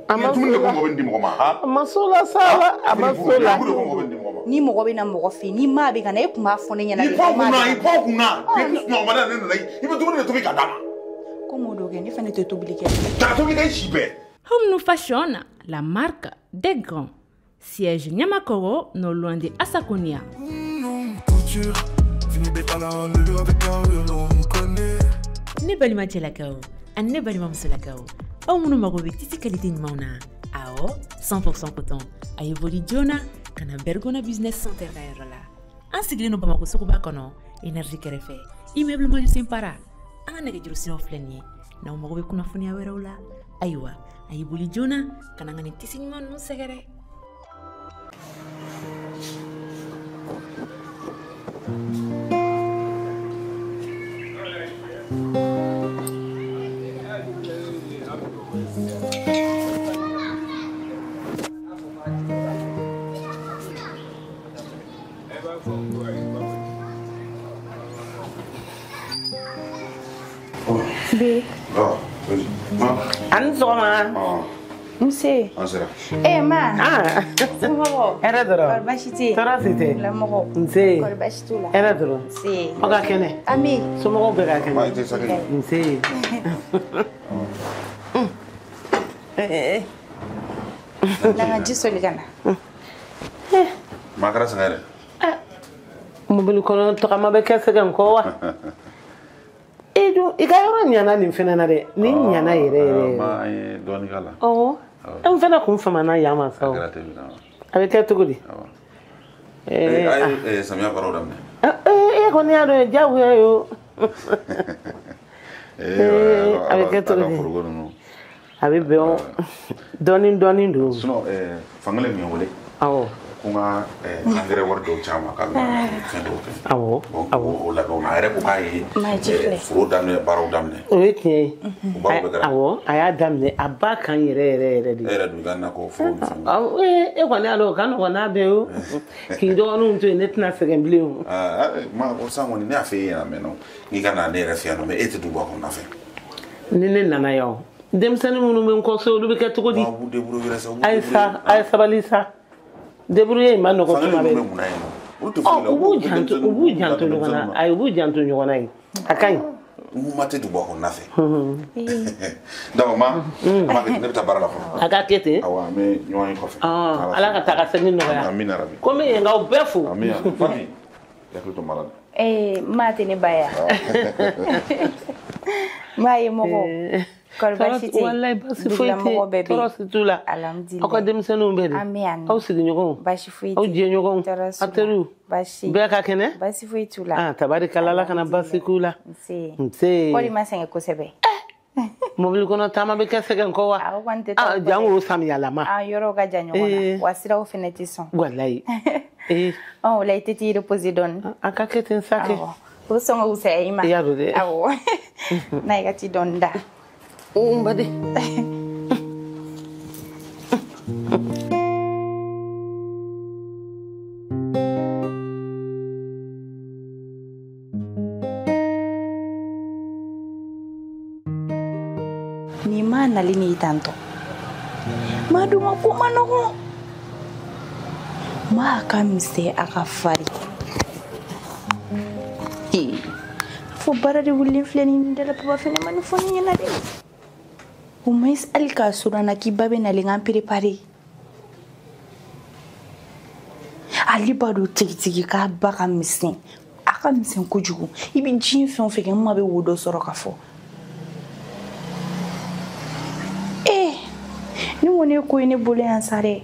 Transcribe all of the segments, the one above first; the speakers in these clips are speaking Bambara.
A ma dumuni de ko mɔgɔ bɛ nin di mɔgɔ ma. A ma s'o la sa la, a ma s'o la. Ni mɔgɔ bɛ na mɔgɔ fɛ ni maa bɛ ka na, e tun b'a fɔ ne ɲɛna. I pan kunna, i pan kunna. Depuis sunɔgɔmada ne nana, i bɛ dumuni de tobi ka d'a ma. Komi o dɔ kɛ, ne fana tɛ tobili kɛ. Ka tobili kɛ i si bɛɛ. Home New Fashion, la marque des grands. Siège Niamakoro, non loin de Assakonia. Ne balima cɛlakaw ani ne balima musolakaw, aw minnu mago bɛ tissu qualité ɲumanw na, awɔ 100% coton, a ye boli joona ka na Bergona Business Center ka yɔrɔ la. An sigilen don Bamakɔ suguba kɔnɔ, énergie kɛrɛfɛ, immeuble Mali Para. An ka nɛgɛjuru siraw filɛ nin ye, n'aw mago bɛ kunnafoniya wɛrɛw la, ayiwa a ye boli joona ka na an ka nin tissu ɲuman ninnu sɛgɛrɛ. B. Ah, vas-y. Ani sɔgɔma. Nse. An sera. Eh ma. Ah. Somɔgɔw? Hɛrɛ dɔrɔn. Kɔri baasi tɛ yen? Tɔɔrɔ si tɛ. Lamɔgɔw? Nse. Kɔri baasi t'u la? Hɛrɛ dɔrɔn. Nse. Aw ka kɛnɛ? Ami. Somɔgɔw bɛɛ ka kɛnɛ? Ma i tɛ sakɛ. Nse. Na ka ji soli ka na. Ma kɛra sɛgɛn dɛ. Mobili kɔnɔ tagama bɛ kɛ sɛgɛn kɔ wa? E dun i ka yɔrɔ ɲana nin fɛnɛ na dɛ. Nin ɲana yɛrɛ yɛrɛ. Ma an ye dɔɔnin k'a la. Awɔ. N fɛnɛ kun famana yan ma sa o. A bɛ kɛ cogo di? A ye samiya baaraw daminɛ. E kɔni y'a dɔn diyagoya ye o. A bɛ kɛ cogo di? A bɛ bɛn o. Dɔɔnin dɔɔnin don. Sinon fankelen min ye wele. Awɔ. Ko n ka angɛrɛ wari dɔw ci a ma k'a bɛna fɛn dɔw kɛ. Awɔ. Awɔ. O labɛnw na a yɛrɛ ko k'a ye foro daminɛ baaraw daminɛ. O ye tiɲɛ ye. O baaraw bɛɛ kɛra. Awɔ, a y'a daminɛ a ba kan yɛrɛ yɛrɛ yɛrɛ de. E yɛrɛ dun ka nakɔ foro ni fɛnw. Awɔ, e kɔni y'a dɔn o ka nɔgɔn n'a bɛɛ ye o. K'i dɔgɔninw to yen ne tɛna sɛgɛn bilen o. Ma ko san kɔni ne y'a f'e ɲɛna mɛ nɔ k'i ka na ne yɛrɛ fɛ yan nɔ mɛ e tɛ duguba kɔnɔna fɛ. Ni ne nana yan o, denmisɛnnin minnu bɛ n kɔ so olu bɛ kɛ cogo di? Wa b'u débrouiller yɛrɛ sa. Ayi sa, a ye sabali sa. Débrouiller in ma nɔgɔn tuma bɛɛ. U b'u janto, u b'u janto ɲɔgɔn na. Ayi, u b'u janto ɲɔgɔn na yen. A ka ɲi. N ma tɛ duguba kɔnɔna fɛ. D'accord ma, an b'a kɛ ne bɛ taa baara la fɔlɔ. A ka kɛ ten. Awɔ, an bɛ ɲɔgɔn ye kɔfɛ. Ala ka taa ka segin nɔgɔya. Amina rabi. Komi yen k'aw bɛɛ fo. Amina. Fati, hakili to mara la. Maa tɛ ne ba ya. Maa ye mɔgɔ. Kɔri baasi tɛ yen? Walayi baasi foyi tɛ yen. Tɔɔrɔ si t'u la. Alhamdulilayi. Aw ka denmisɛnninw bɛɛ de? An bɛ yan nɔ. Aw sigiɲɔgɔnw? Baasi foyi tɛ Aw yen. jɛɲɔgɔnw? Tɔɔrɔ si Aw teriw? Baasi. Bɛɛ ka kɛnɛ? Baasi foyi t'u la. Ah, tabarikala, Ala kana baasi k'u la. Nse. Nse. Kɔri ma sɛgɛn kosɛbɛ. Mobili kɔnɔ taama bɛ kɛ sɛgɛn kɔ wa? Awɔ, kɔni tɛ taa o kɔ dɛ. Jango samiyalama. Ah, yɔrɔw ka jan ɲɔgɔn na. Wa siraw fɛnɛ tɛ sɔn. Walayi. Ɔ, o la i tɛ t'i reposer dɔɔni. A ka kɛ ten sa kɛ. Awɔ. O sɔn ka fisaya i ma. I y'a dɔn dɛ. Awɔ. N'a i ka t'i dɔɔni da. N baden. Nin ma nali ni tantɔ. Ma dun ma ko ma nɔgɔn. Ma ka misɛn a ka farin. Fo baara de wulilen filɛ nin da la papa fɛnɛ ma nin fɔ ne ɲɛna dɛ. Au moins hali k'a sɔrɔ an na k'i ba bɛ nalen k'an préparer. Ale b'a dɔn tigitigi k'a ba ka misɛn. A ka misɛn kojugu. I bɛ diɲɛ fɛn o fɛn kɛ n ma bɛ wo dɔ sɔrɔ ka fɔ. Ni kɔni ye ko ye ne bolo yan sa dɛ.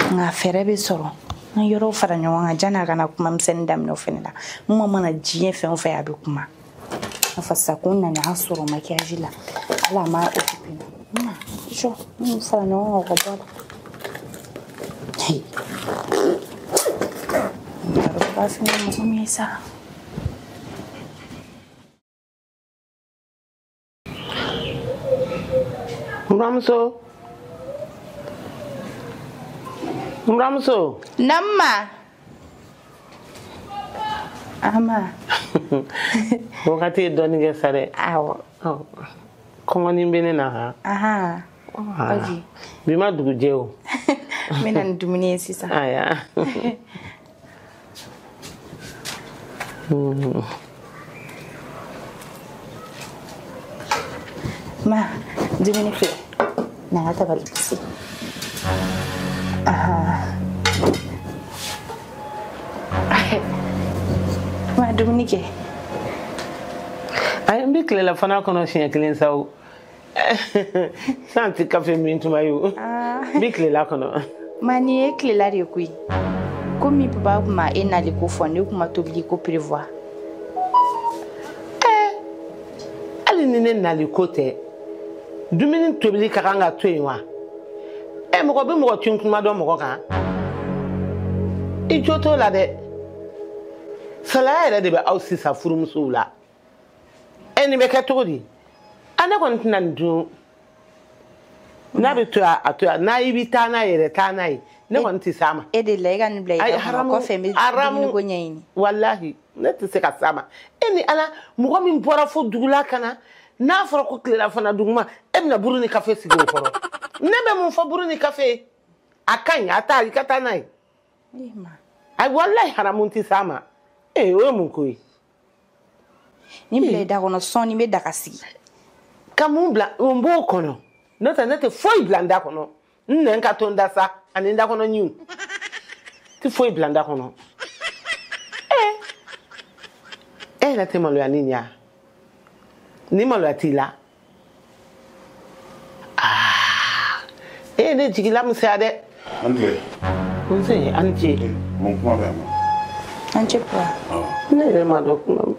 Nka fɛɛrɛ bɛ sɔrɔ. N ka yɔrɔw fara ɲɔgɔn kan janni a kana kuma misɛnnin daminɛ o fɛnɛ la. N ma mana diɲɛ fɛn o fɛn a bɛ kuma. A fɔ sisan ko n nana a sɔrɔ maquillage la. Hali a ma occupé n na. Jɔ, n y'u fara ɲɔgɔn kan ka bɔ a la. N t'a dɔn b'a fɛnɛ mɔgɔ min ye sa. Buramuso. Buramuso. Namma. Ama. Wagati ye dɔɔnin kɛ sa dɛ. Awɔ. Kɔngɔnin bɛ ne na han. Ahan. Ok. Bi ma dugu jɛ o. N bɛ na ni dumuni ye sisan. Aya. Ma, dumuni filɛ. Na n ka tabali bisi. Ahan. Ma, dumuni kɛ. Ayi, n bɛ tilela fana kɔnɔ siɲɛ kelen sa o. San tɛ kafe min tuma ye o. N bɛ tilela kɔnɔ. Ma, nin ye tilela de ye koyi. Komi papa kun ma e nali ko fɔ, ne kun ma tobili ko prévoir. Hali ni ne nali ko tɛ, dumuni tobili ka kan ka to yen wa? Mɔgɔ bɛ mɔgɔ tun kuma dɔn mɔgɔ kan. I jo t'o la dɛ. Salaya yɛrɛ de bɛ aw sisan furumusow la. Nin bɛ kɛ cogo di? A ne kɔni tɛna nin dun. N'a bɛ to yan, a to yan. N'a i bɛ taa n'a yɛrɛ, taa n'a ye. Ne kɔni tɛ s'a ma. E de la, e ka nin bila i da kɔnɔ, kɔfɛ n bɛ dumuni ko ɲɛɲini. Walahi, ne tɛ se ka s'a ma. E ni Ala, mɔgɔ min bɔra fo dugu la ka na, n'a fɔra ko tilelafana duguma, e bɛna buru ni kafe sigi o kɔrɔ. Ne bɛ mun fɔ buru ni kafe ye? A ka ɲi, a taa, i ka taa n'a ye. Ayi, walahi haramu tɛ s'a ma. O ye mun ko ye? Nin bila i da kɔnɔ, sɔɔni n bɛ daga sigi. Ka mun bila n b'o kɔnɔ? N'o tɛ ne tɛ foyi bila n da kɔnɔ. N nɛn ka to n da sa, ani n da kɔnɔ ɲinw. N tɛ foyi bila n da kɔnɔ. E yɛrɛ tɛ maloya ni nin ye wa? Ni maloya t'i la? E ye ne jigi lamisɛnya dɛ. An tile. Nse, an ce. Mun kuma bɛ yan nɔ? An ce papa. Ne yɛrɛ ma dɔn kuma min.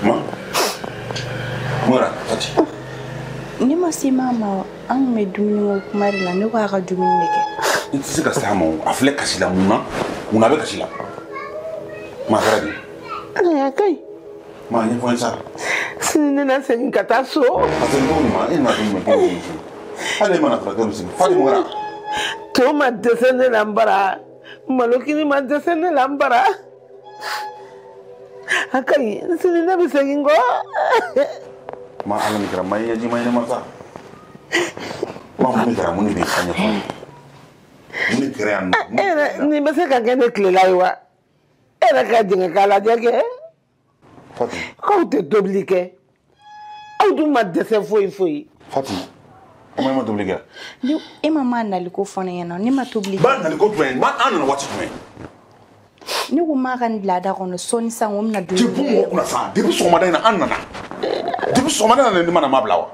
Ma. Mura, Fati. Ne ma se ma ma, an kun bɛ dumuni ko kuma de la, ne ko a ka dumuni de kɛ. I tɛ se ka s'a ma o, a filɛ kasi la mun na? Mun na a bɛ kasi la? Ma kɛra di? A ka ɲi. Ma ɲɛfɔ n ye sa. Sini ne na segin ka taa so. Parce que n'o ma, e ma dumuni kɛ o hali e mana furakɛ sigi. Fati mun kɛra? To ma dɛsɛ ne la n bara, malokini ma dɛsɛ ne la n bara. A ka ɲi, sini ne bɛ segin kɔ. Ma ala ni kɛra, ma i ɲɛji ma ɲɛnɛma sa. Ma mun de kɛra, mun de bɛ yen ɲɛfɔ n ye? Mun de kɛra yan nɔ? E yɛrɛ, nin bɛ se ka kɛ ne tilela ye wa? E yɛrɛ ka jɛngɛ k'a lajɛ kɛ. Fati. K'aw tɛ tobili kɛ. Aw dun ma dɛsɛ foyi foyi. Fati, o ma e ma tobili kɛ? E ma maa nali ko fɔ ne ɲɛna, ne ma tobili kɛ. Ba nali ko jumɛn? Ba an nana waati jumɛn? Ne ko maa ka nin bila a da kɔnɔ sɔɔni sisan ko n bɛna dumuni kɛ. Depuis mɔgɔ kunna sa, depuis sɔgɔmada in na an nana. Depuis sɔgɔmada in na ne ma na ma bila wa?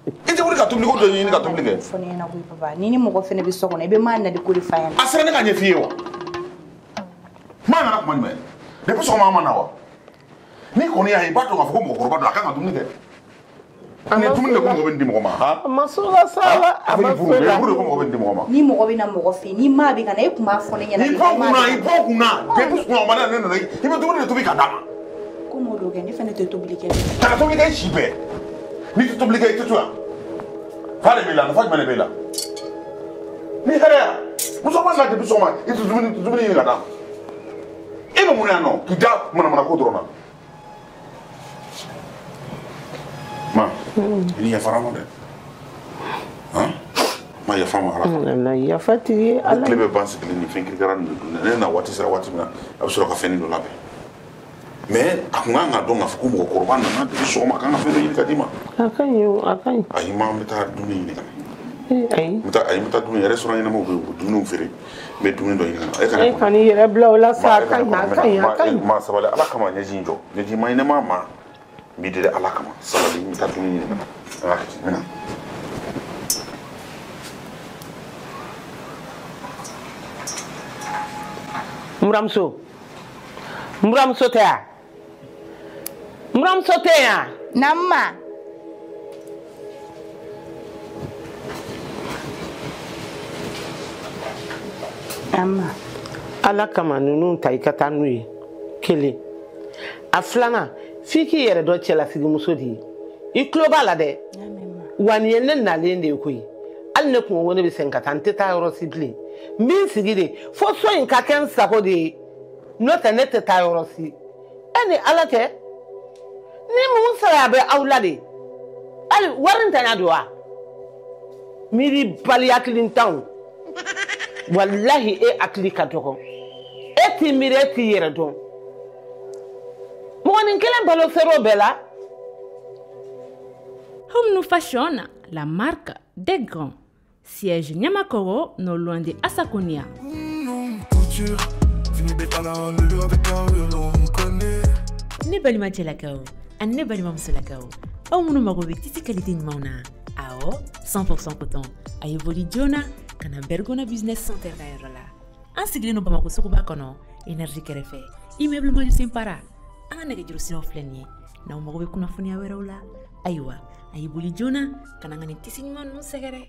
I tɛ wuli ka tobili ko dɔ ɲini ka tobili kɛ. Fɔ ne ɲɛna koyi papa, ni ni mɔgɔ fɛnɛ bɛ so kɔnɔ, i bɛ maa nali ko de f'a ɲɛna. A sera ne ka ɲɛf'i ye wa? Maa nana kuma jumɛn? Depuis sɔgɔma an ma na wa? N'i kɔni y'a ye, i b'a dɔn k'a fɔ ko mɔgɔkɔrɔba don, a kan ka dumuni kɛ. Ni dumuni de ko mɔgɔ bɛ nin di mɔgɔ ma, han? A ma s'o la sa la, a ma s'o la. Furu de ko mɔgɔ bɛ nin di mɔgɔ ma. Ni mɔgɔ bɛ na mɔgɔ fɛ yen, ni maa bɛ ka na, e tun b'a fɔ ne ɲɛna. I bɔ kunna, i bɔ kunna. Depuis sɔgɔmada ne nana, i bɛ dumuni de tobi ka d'a ma. Komi o don kɛ, ne fana tɛ tobili kɛ. Ta ka tobili kɛ i si bɛɛ. N'i tɛ tobili kɛ, i tɛ to yan. Fa de b'e la, nafa jumɛn de b'e la? Ni hɛrɛ ya, musokɔrɔba nana depuis sɔgɔma, i tɛ dumuni ɲini ka d'a ma. E bɛ mun na yan nɔ? K'i da manamana ko dɔrɔn na. Ma, i ni yafara ma dɛ. Han? Ma yafa ma Ala kama. Yafa tigi ye Ala. Ne tile bɛ ban sigilen ni fɛn kirikara ninnu dun na. Ne na waati sera waati min na, a bɛ sɔrɔ ka fɛnnin dɔ labɛn. Mais a kun kan ka dɔn k'a fɔ ko mɔgɔkɔrɔba nana depuis sɔgɔma, a kan ka fɛn dɔ ɲini ka d'i ma. A ka ɲi o, a ka ɲi. Ayi, ma n bɛ taa dumuni ɲini ka na. Ayi. N bɛ taa, ayi, n bɛ taa dumuni, restaurant ɲɛnamaw bɛ yen, u bɛ dumuniw feere. N bɛ dumuni dɔ ɲini ka na. E kana E kan'i yɛrɛ bila o la sa, a ka ɲi, a ka ɲi, a ka ɲi. Ma sabali, Ala kama ɲɛji in jɔ. Ɲɛji ma ɲɛnama ma. N b'i deli Ala kama, sabali, n bɛ taa dumuni ɲini ka na. An ka kɛ ten, n bɛ na. N buramuso, n buramuso tɛ yan? N buramuso tɛ yan? Na ma. Na ma. Ala kama ninnu ta i ka taa n'u ye. Kelen. A filanan, f'i k'i yɛrɛ dɔn cɛlasigimuso de ye. I tulo b'a la dɛ. Wa nin ye ne nalen de ye koyi. Hali ne kun ko ne bɛ segin ka taa, n tɛ taa yɔrɔ si bilen. N bɛ n sigi de fo so in ka kɛ n sago de ye. N'o tɛ ne tɛ taa yɔrɔ si. E ni Ala cɛ, Ni mun sara bɛ aw la de? Hali wari ntanya don wa? Miiri bali hakilintanw. Walahi e hakili ka dɔgɔ. E t'i miiri, e t'i yɛrɛ dɔn. Mɔgɔnin kelen balo ser'o bɛɛ la. Home New Fashion, la marque des grands. Siège Niamakoro, non loin de Assakonia. Ne balima cɛlakaw ani ne balima musolakaw, aw minnu mago bɛ tissu qualité ɲumanw na, awɔ, 100% coton, a ye boli joona ka na Bergona Business Center ka yɔrɔ la. An sigilen don Bamakɔ suguba kɔnɔ, Énergie kɛrɛfɛ, immeuble Mali Para. An ka nɛgɛjuru siraw filɛ nin ye, n'aw mago bɛ kunnafoniya wɛrɛw la. Ayiwa, a ye boli joona ka na n ka nin tissu ɲuman ninnu sɛgɛrɛ.